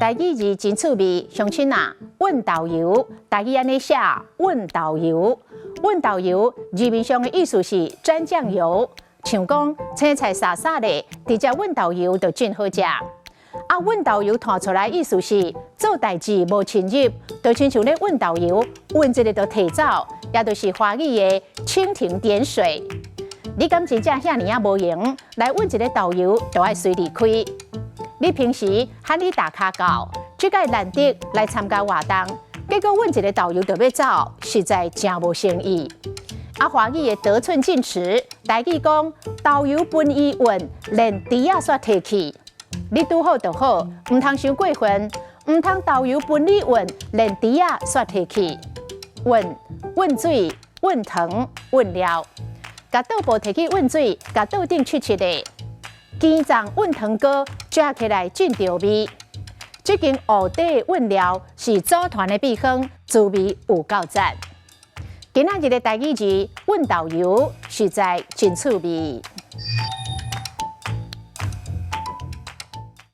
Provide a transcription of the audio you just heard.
台語字真趣味，鄉親啊，問導遊，台語按呢寫，問導遊，問導遊字面上的意思是沾醬油，像講青菜沙沙的，直接問導遊就真好食。啊，問導遊彈出來意思是做代誌無深入，就親像咧問導遊，問一下就提走，也就是華語的蜻蜓點水。你敢真正遐爾仔無閒來問一个導遊，就愛隨離開。你平時喊你打跤到，這個難得來參加活動，結果問一个導遊就欲走，實在誠無誠意。啊，華語的得寸進尺，台語講導遊分伊運，連豬仔煞提去。你拄好就好，毋通傷過分，毋通導遊分你運，連豬仔煞提去。運運水、運糖、運料，共倒布提去運水，共桌頂拭拭的。肝臟運糖糕食起來真著味。這間芋底運料是組團的秘方，滋味有夠讚。今仔日的台語字問導遊，實在真趣味。